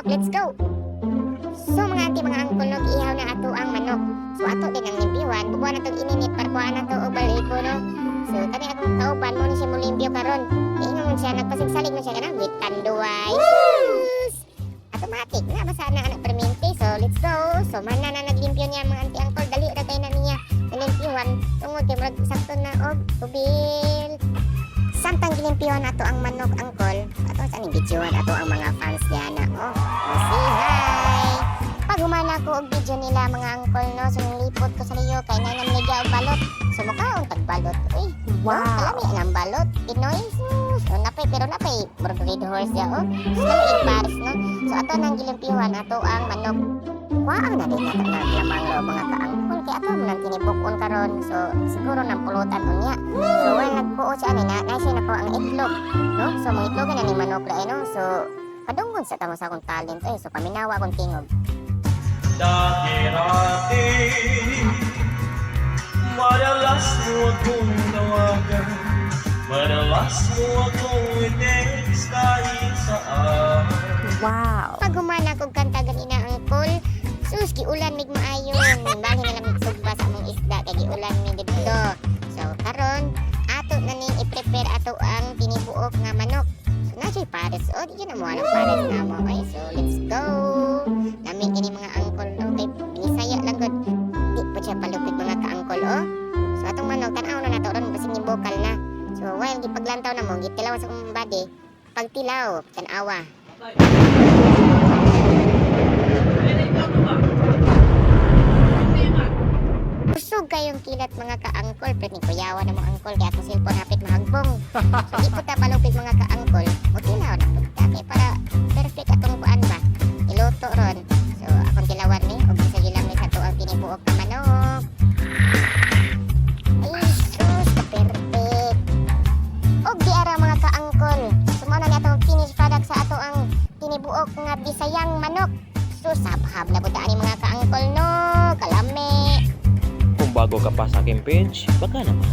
manok. Let's go! So mga auntie, mga uncle, no, giihaw na ato ang manok. So ato din ang limpyuhan, bubuan na itong ininit para kuhaan na to og balahibo, no. So kani akong kauban mo ni siya mo limpyo karon. Ingon man siya, nagpasigsalig man siya kanang with tanduay. Sus! Automatic na basta na anak permente. So let's go. So man na na naglimpyo niya, mga auntie, uncle, dali ra kay na niya nalimpyuhan tungod kay murag sakto na og tubil. Samtang gilimpyuhan ato ang manok, uncle, ato sa ning videohan ato ang mga fans niya na oh, say hi. Pag humana ko og video nila, mga uncle, no, so nilipot ko sa liyo kay na namiga og balot. So mukaon tag balot, uy. Wow. No, kalami ang balot. Pinoy, sus. So, napay, pero napay murag red horse ya, oh. So, nami Paris, no. So ato nang gilimpyuhan ato ang manok. Kuhaan na din nato na lamang loob, mga kaangkol, kay ato mo nang tinibukon karon. So siguro nang pulutan unya. So while nagkuo siya ani na siya nako ang itlog, no? So mga itlogan na ni manok lain, no. So padunggon sa tamo sa akong talent eh. So paminawa akong tingog. Dati-rati, madalas mo akong tawagan, madalas mo akong i-text kahit saan. Wow. Pag humana kog kanta ganina, uncle, sus, giulan mig maayo. Bali na lang mig sugba sa among isda kay giulan mi didto. So karon ato na ning i-prepare ato ang tinibuok nga manok. So na siya pares. Oh, di na mo alam pares na mo. Ay, so let's go. Lami kini, mga uncle, no, kay binisaya lang gud. Di po siya palupit, mga ka-uncle, oh. So atong manok tan-aw na nato ron basig ni bokal na. So while gipaglantaw na mo, gitilaw sa akong body. Pagtilaw, tan-awa. Kusog kayong kilat, mga ka-angkol. Pero ni kuyawa na mga angkol kaya akong cellphone hapit mahagbong. So di po ta palupit, mga ka-angkol. Mutilaw na pud ta kay para perfect atong kuan ba. Iluto ron. So akong tilawan ni og isa gilam ni sa tuang tinibuok na manok. Ay sus, ka-perfect. Og di ara, mga ka-angkol. So mao na ni atong finished product sa ato ang tinibuok nga Bisayang manok. Sus, habhab na pud ta ani, mga ka-angkol, no. Kalami. Kung bago ka pa sa aking page, baka naman.